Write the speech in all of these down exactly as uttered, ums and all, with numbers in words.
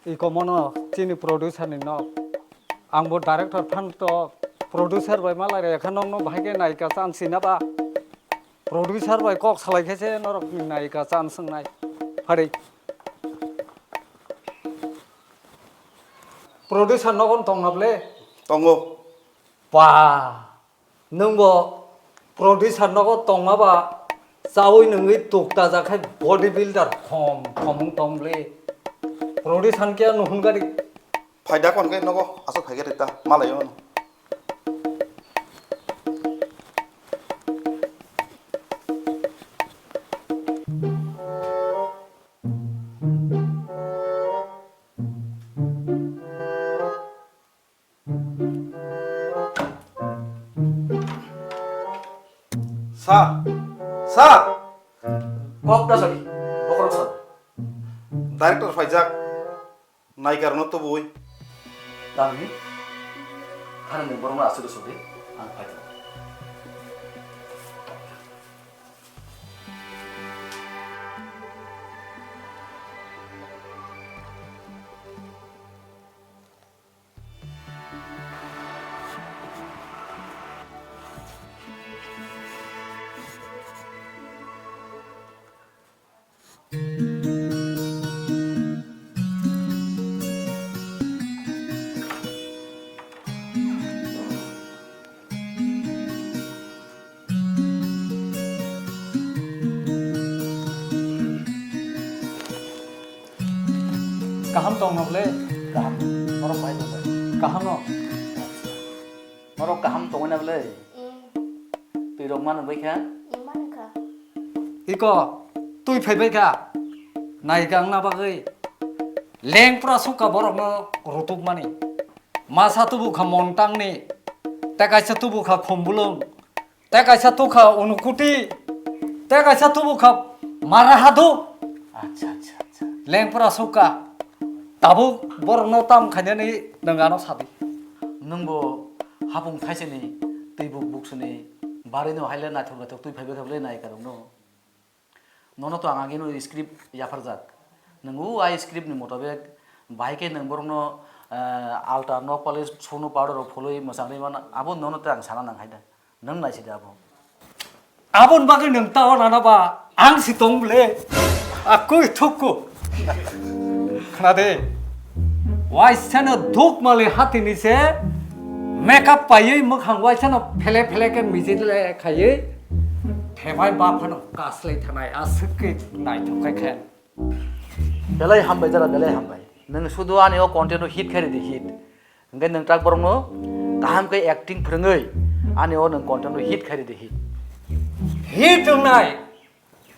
Iko mono chini producer ni nok. Ang bo director phan to producer bai malai re kha nokno bahai khe naika chance na ba. Producer bai kok salai khe se norok ni naika chance wngnai. Phari. Producer nogon tong na ble? Tongo. Ba. Nwng bo producer nogo tongma ba chawi nungwi tukta ja khai body builder khom khom wng tong ble. Producer khe nuhun gari. Phaida kon khe nogo aswk phai khe rita malai ono. Sir, sir. Kok da sari, bokorok sir. Director phaijak, naikar no tubui. Tangni, khana ni borok no aswk sori, ang phaijak. Kaham tong no ble? Kaham. Norok bai tong bai. Kaham no? Norok kaham tong na ble? Mm. Twi rok mano bai kha? Mm, mano kha. Iko, twi phai bai kha. Nai kang na bagwi. Leng pura sukha borok no rutuk mani. Masa tubu kha montang ni. Tei kaisa tubu kha khumbulung. Tei kaisa tukha unukuti, tei kaisa tubukha mara hadu. Acha, acha, acha. Lengpura sukha. Tabuk borokno tam khainani nwng ano sadi. Nwngbo hapung thaisani twi buk buksuni barino haile naithok naithok twi phaibai khablai nai karokno. Nono to ang ageno script yapharjak. Nwng o ai script ni motabek bahai khe nwng borokno, eh, alta nok polish, sunu powder rok phulwi mwchangwi mano, abo nono tei ang sana nang hai da. Nwng naisidi abo. Aboni bagwi nwng tawa nana ba ang si tong ble. Akui thukku. Khna de. Waisano duk mali hatini se makeup paiwi mwkhang waisano phele phele khe mijile khaiwi. Themai ba phano kaslai thanai aswk khe naithok khai khe. Belai hambai jara, belai hambai. Nwng sudu ani o content o hit khairi di hit. Hwnkhe nwng tak borokno kaham khe acting phwrwngwi ani o nwng content o hit khairi di hit. Hit wngnai.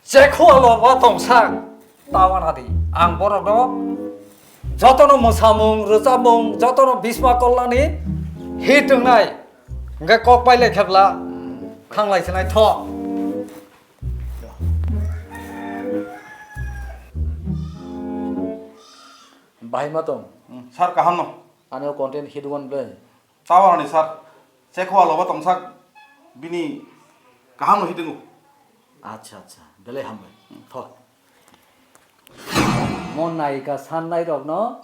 Chekhualo bo tongsak tawana di. Ang borokno jotono mwsamung, rwchapmung, jotono bisma kollani hit wngnai. Hwnkhe kok pailai khebla thanglai sinai tho. Bahai ma tong? Hmm, sir, kaham no. Ani o content hit wan ble. Tawarni sir, chekhualo bo tongsak bini kaham no hitingo. Acha, acha, belai hambai. Tho. Mo naika sannai rokno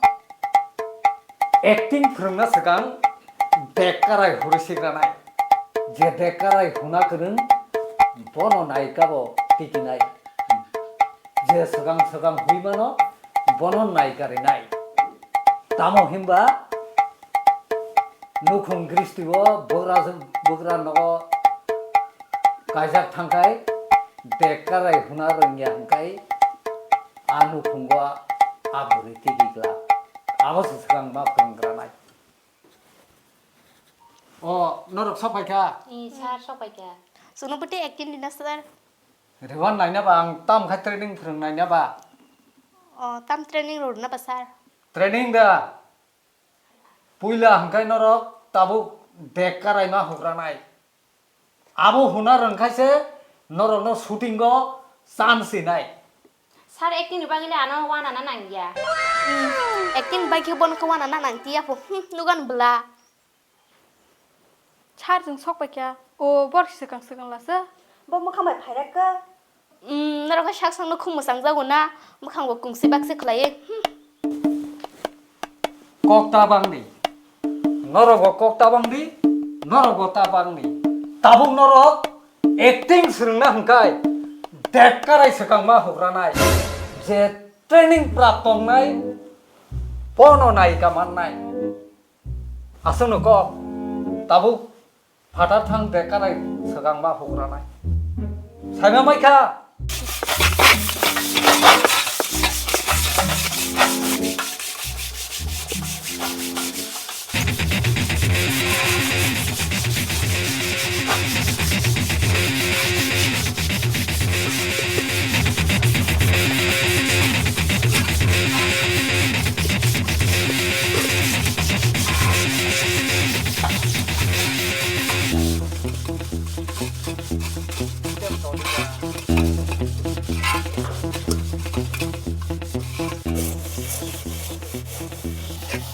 acting phwrwngna swkang bek karai huri sigranai. Je bek karai huna kwrwng bono naika bo tikinai. Je swkang swkang hui mano bono naika rinai. Tamo himba nukhung gristi o bugra, bugra nogo kaijak thangkhai, bekkarai huna rwngya hwnkhe a nukhungo a bwrwi tigi glak. Abo se swkang ma phwrwngranai. O, norok sok phaikha? Ee, sir, sok phaikha. Chwngno bwtwi acting rina, sir? Rewan naina ba, ang tam khai training phwrwng naina ba. O, tam training rw rwna ba, sir? Training da. Puila hwnkhe norok tabuk bek karaima hukranai. Abo huna rwngkhaise norokno shooting o chance sinai. Sir, acting ni bagwi le ano wanana nangya. Hmm, acting bai khe bono khe wanana nangtiya pho. Hmm, nugan bwla. Sir, chwng sok paikha. O, borok swkang swkang lasa. Bo mwkhang bai phairakha. Hmm, norok khe sak sakno khum mwchang jago na, mwkhang bo kungsi bakse khlaiwi. Hmm. Kok ta bangdi. Norok bo kok ta bangdi. Norok bo ta bangdi. Tabuk norok acting swrwngna hwnkhe dek karai swkangma hukranai. Je training prap tongnai bono naika mannai. Aswkno kok tabuk phatar thang dek karai swkangma hukranai. Saima maikha.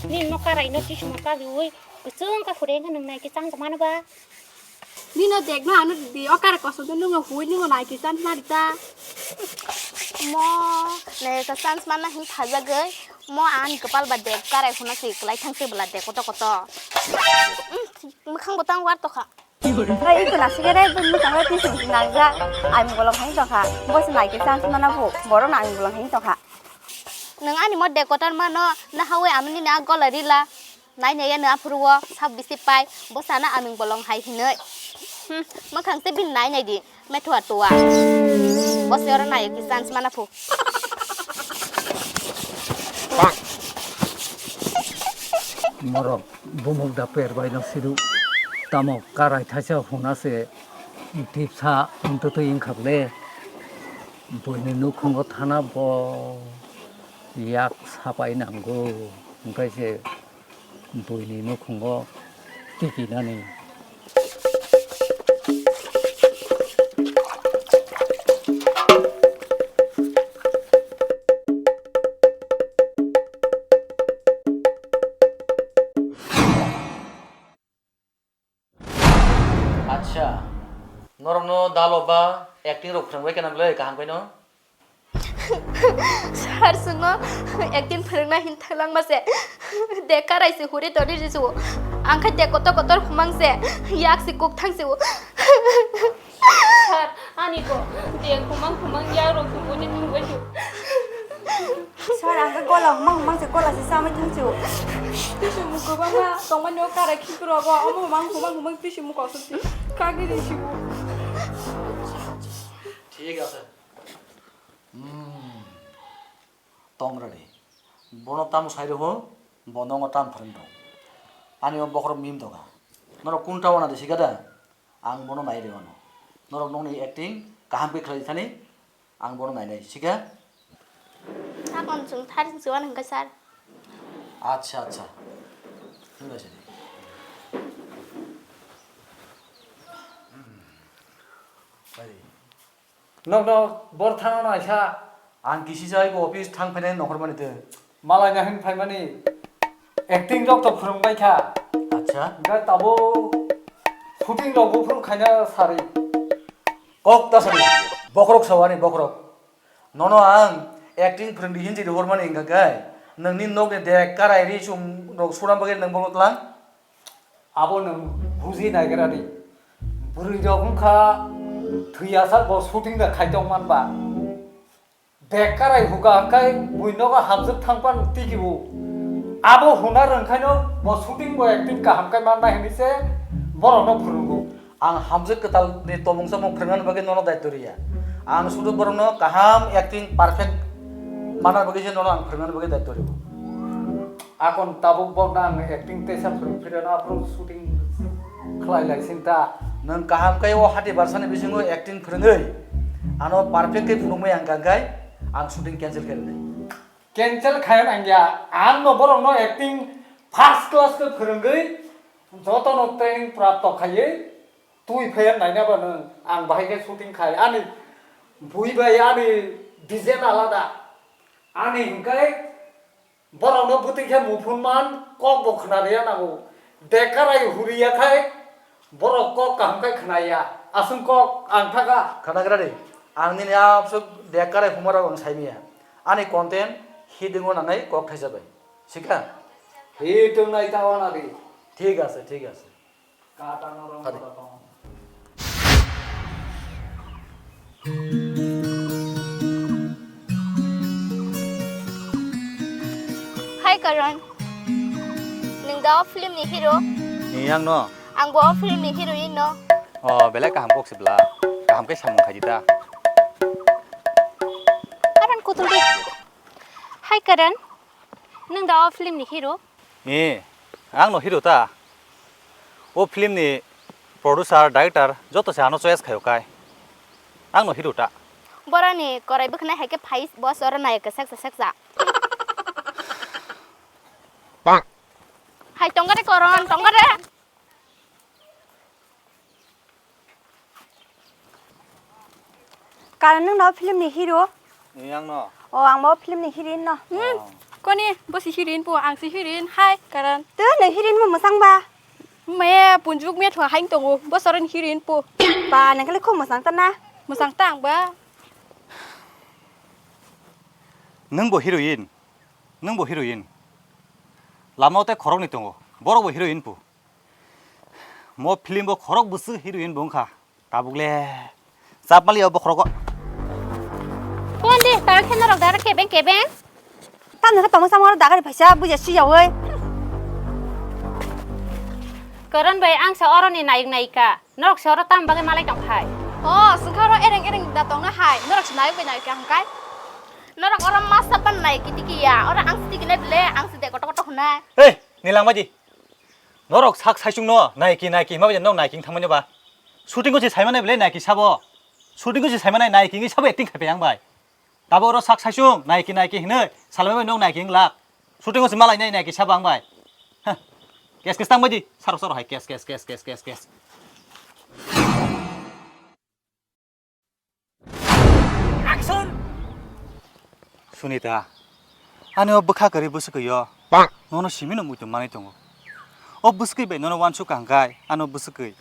Nini no karai no tismo kagiui, kuchung ka hure wngkha nwng nai khe chang tongmano ba. Nino dek no ano di o karai kosom de nungo hui nungo nai khe chang tongma rita. Mo nai ka chance mana hin thajagoi, mo ani kwpal ba dek karai huna se kwlai thang se bwla dek koto koto. Mwkhang bo tang war tokha. Hai, iko nasikere, bini mukang bai tisung si nangjak. Ai mugolong hai tokha. Bosi naike chance mana bu. Borok na ai mugolong hai tokha. Nwng ani mo de kotor mano, na hawi amini na gola rila. Nai nai ya na aphuru o, sab bisi pai. Bosa na aming bolong hai hinoi. Hmm, mwkhang se bin nai nai di. Methua tua. Bosi oro nai ki chance mana phu. Morok. Bumuk da per bai no sidu. Tamo karai thaisa huna se tipsa wngtwtwi wngkha le. Buini nukhungo thana bo yak sapai nango. Hwnkhe se buini nukhungo tikinani. Acha, norokno dalo ba acting rok phwrwngbai khe nang le kaham khaino? Sir, chwngno acting phwrwngna hin thanglang ma se. De karai se huri toni ri se o. Ang khai de kotor kotor humang se. Yak se kuk thang se o. Sir, ani bo de humang humang yak rok se huri thangbai se. Sir, ang khe gola humang humang se gola se chamai thang se o. Tissue muk kwbangma tongmani o karai khikrok o. Omo humang humang humang tissue muk kosok se. Kagwi ri se o. Thik ase. Hmm. Tong radi. Bono tamo sai rw, bo nongo tam phwrwng rw. Ani o bokhorok mim doga. Norok kun ta wana de sika da? Ang bono nai rw ano. Norok nokni acting kaham khe khlai thani, ang bono nai nai. Sika? Sakon chwng thari chwng wana hwnkha sir. Acha, acha. Hwnba se. Hmm. Bai. Nok nok bor thana naisa. Ang kisi jai bo office thang phainai nohor mani twi. Malai na hin phaimani acting rok to phwrwng bai kha. Acha. Ga tabo shooting rok bo phwrwng khaina sari. Kok ta sari. Bokrok sawani bokrok. Nono ang acting phwrwng di hin jai hor mani wngkha kai. Nangni nok ni dek karai ri chum rok sura bagwi nang bono tlang. Abo nwng buji naigra di. Bwrwi rok wngkha thwiya sak bo shooting da khai tong man ba. Bekarai huka hwnkhe bui nogo hamjwk thang pan tiki bo. Abo huna rwng khaino bo shooting bo acting kaham khai man nai hinwi se borok no phwrwngo. Ang hamjwk kwtal ni tongmung samung phwrwngna bagwi nono daityo riya. Ang sudu borok no kaham acting perfect mana bagwi se nono ang phwrwngna bagwi daityo riya. Akon tabuk bo nang acting teisa phwrwng phirano aphuru shooting khlai lai sinta. Nwng kaham khe o hati barsani bisingo acting phwrwngwi ano perfect khe phunukmai ang kangkhai ang shooting cancel khe rwnai. Cancel khayan angya, ang no borok no acting first class khe phwrwngwi joto no training prapto khaiwi twi phayan naina ba nwng ang bahai khe shooting khai ani bui bai ani design alada ani hinkai Borokno bwtwi khe muphunman kok bo khna rwya nango. Bekarai huriya khai borok kok kaham khai khnaya. Aswng kok ang thaka. Khnagra de. Ang nini abswk bekarai humarok ang saimaya. Ani content hidingo nangnai kok thaisa bai. Sikha? Hi tongnai ta wana di. Thik ase, thik ase. Kata norok Hadi. Kata tong. Hi Karan. Nwng da o film ni hero? Ni ang no? Ang bo o film ni heroine no. Oh, belai kaham kok sibla. Kaham khe samung khaidi ta. Karan kutul di. Hi Karan. Nwng da o film ni hero? Ni, ang no hero ta. O film ni producer, director joto se ano choice khayo kai. Ang no hero ta. Boroni korai bwkhnai hai khe phai bo soro nai khe seksa seksa. Hai tongare Karan, tongare. Karan nwng no film ni hero? Ni ang no. O ang bo film ni heroine no. Hmm. Oh. Koni bo si heroine po, ang si heroine. Hai Karan. Tu nwng heroine mo mwsang ba? Me punjuk me thwa haing tongo. Bo soron heroine po. Ba nang kali khum mwsang ta na. Mwsang ta ang ba. Nwng bo heroine. Nwng bo heroine. Lama o te khorok ni tongo. Borok bo heroine po. Mo film bo khorok bwswk heroine bo wngkha. Tabuk le. Chap mali o bokhorogo. Phone di, ta khe norok dara kebeng kebeng. Tamni khe tongma samung aro dagari phaisa buja siyawi. Karan bai ang sa oro ni nayik nayika. Norok se oro tam bagwi malai tong khai. O, swngkha oro ereng ereng da tongna hai. Norok se nayik bai nayika hwnkhe. Norok oro masa pan nayiki tiki ya. Oro ang se tiki nai bile, ang se de koto koto hwnai. Hey, nilang baji. Norok sak saisung no naiki naiki ma bai no naiki thangmani ba. Shooting ko si saimane bele naiki sabo. Shooting ko si saimane naiki ngi sabo acting khaipai ang bai. Tabo oro sak saisung naiki naiki hinoi salmai bai no naiki nglak. Shooting ko si malai nai naiki sabo ang bai. Ha. Kes kes tang bai di. Saro saro hai kes kes kes kes kes kes. Action! Sunita, ani o bwkha kwrwi bwswkwi o. Nono simi no muitu manwi tongo. O bwswkwi bai nono uansuk ka hwnkhe, ano bwswkwi.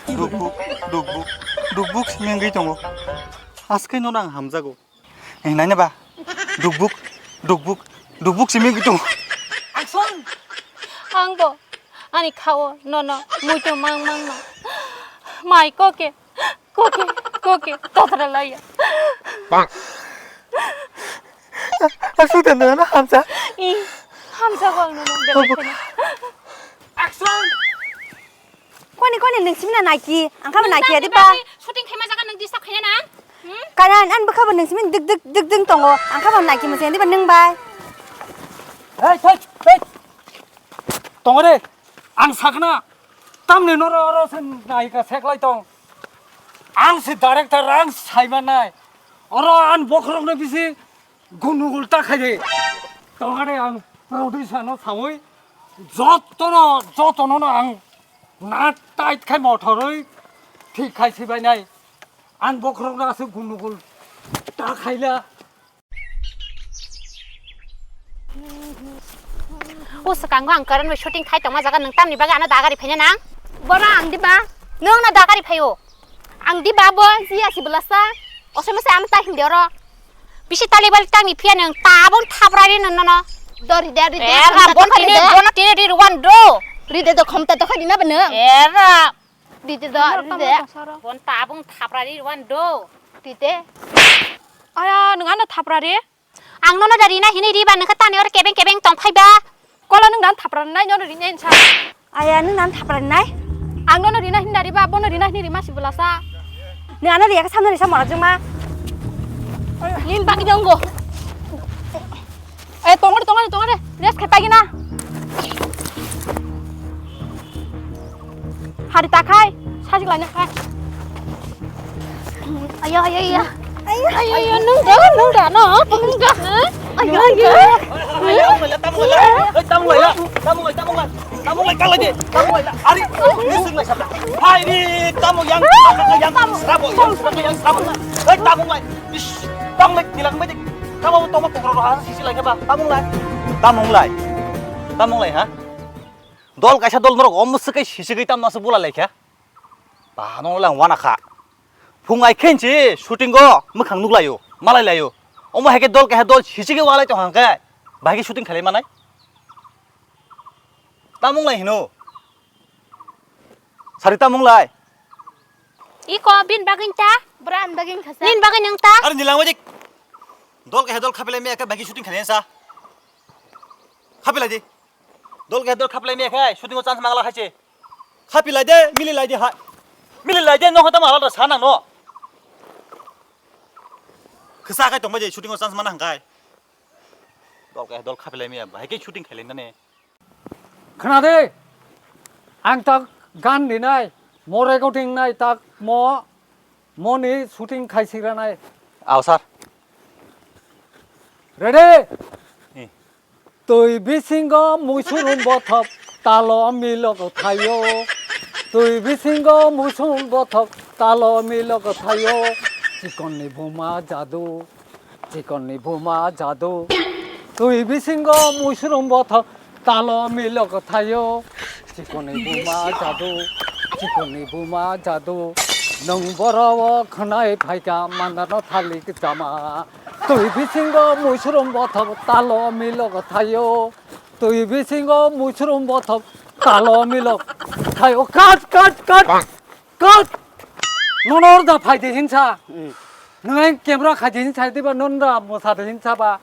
Dukbuk, dukbuk, dukbuk simi wngwi tongo. Aswkhe nono ang hamjago. Nai nai ba? Dukbuk, dukbuk, dukbuk simi wngwi tongo. Action! Ang bo ani khao nono muitu mang mang no. Mai koke. Koke, koke, totra laya. Bang. Asuk dan dan hamsa. I, hamsa ko ang nang belai kena. Action. Koni koni nung simina naiki, ang kama naiki adi ba. Shooting khaima jaga nung disturb khaina na? Hmm? Kanan an bwkha bo nung simin dik dik dik ding tongo, ang kama naiki mo sing di ba nung bai. Hey, hey, hey. Tongore, ang sakna. Tamni noro oro se naika seklai tong. Ang se director, ang saimanai. Oro an bokhorokno bisi gunugul ta khaide. Tongare ang producer no sawi jotono, jotono no ang na tight khai mothoroi thik khai sibainai. An bokhorokno aswk gunugul ta khaila. O swkango ang Karan bai shooting khai tongma jaga, nwng tamni bagwi ano dagari phaina nang? Bora ang diba? Nwng no dagari phaio? Ang diba bo jiya si bwlasa? Osomose ano tai hindi oro. Bisi tali bali tangni phiya nwng tabung thabrari nwng nono. Do ride, ride, era khomta bon tokha tini ride. Bono tini ri ruan do. Ride do khomta tokha dina ba nwng. Era. Ride do, ride. Bon tabung thabrari ruan do. Ride. Aya, nwng ano thabrari? Ang nono da rina hinwi riba nokha tani oro kebeng kebeng tong phaiba. Kolo nwng dan thapra nai nono rina hinsa. Aya nwng dan thapra nai. Ang nono rina hinda riba bono rina hinwi rima si bwlasa. Nwng ano riya khe samno risa mora juma. Nini bagwi nanggo. Eh tongore tongore tongore rest khai paigina. Hari takhai sajik laina khai. Ayo ayo ayo. Ayo ayo ayo nung da nung da no nung da. Ayo ayo. Ayo tamo lai la tamo lai la tamo lai tamo lai tamo lai kala de tamo lai la ari nising lai sabla. Hai ni tamo yang yang sabo yang sabo yang sabo. Hei tamo lai. Ish tamo lai tilang mai de. Tamo tamo pokro ha sisi lai ba tamo lai. Tamo lai. Tamo lai ha. Dol kaisa dol norok omo swkai siswgwi tamno aswk bula laikha. Ba, nono lang wana kha. Phung ai khenchi shooting go mwkhang nuklaio, malai laio. Omo hai khe dol kaisa dol siswgwi walai tong hang khe, bahai khe shooting khalai manai. Tamung lai hino. Sari tamung lai. Iko bin bagin ta? Bran bagin khasa. Nin bagin nang ta? Are nilang wajik. Dol ke hedol khapilai me ke bagi shooting khalen sa. Khapilai di. Dol ke dol khapilai me khai shooting o chance mangla khai se. Khapilai de, mili lai de ha. Mili lai de no hota mala da sa nang no. Khasa khai tong baje shooting o chance mana hangkai. Dol ke dol khapilai me ba hai ke shooting khalen na ne. Khna de, ang tak gan dinai, mo recording nai tak mo, mo ni shooting khai sigra nai. Ao sir. Ready? Eh. Twi bisingo muisurum bothop talo milok thaio. Twi bisingo muisurum bothop talo milok thaio. Chikonni buma jadu. Chikonni buma jadu. Twi bisingo muisurum bothop talo milok thaio. Chikonni buma jadu. Chikonni buma jadu. Nung boro o khwnai phaika mandano thalik jama. Twi bisingo muisurum bothop talo milok thaio. Twi bisingo muisurum bothop talo milok thaio. Cut, cut, cut, cut. Nono da phai de hinsa. Hmm. Nang camera khai de hinsa diba non da mosa de hinsa ba.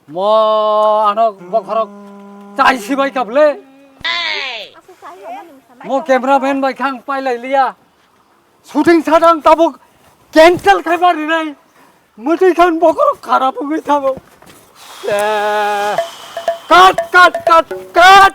Mo ano bokhorok chai sibai kable. Mo cameraman bai khang pailai liya. Shooting sadang tabuk cancel khai ba rinai. Mutui khan bokhorok kharap wngwi thango. Eh, cut, cut, cut, cut.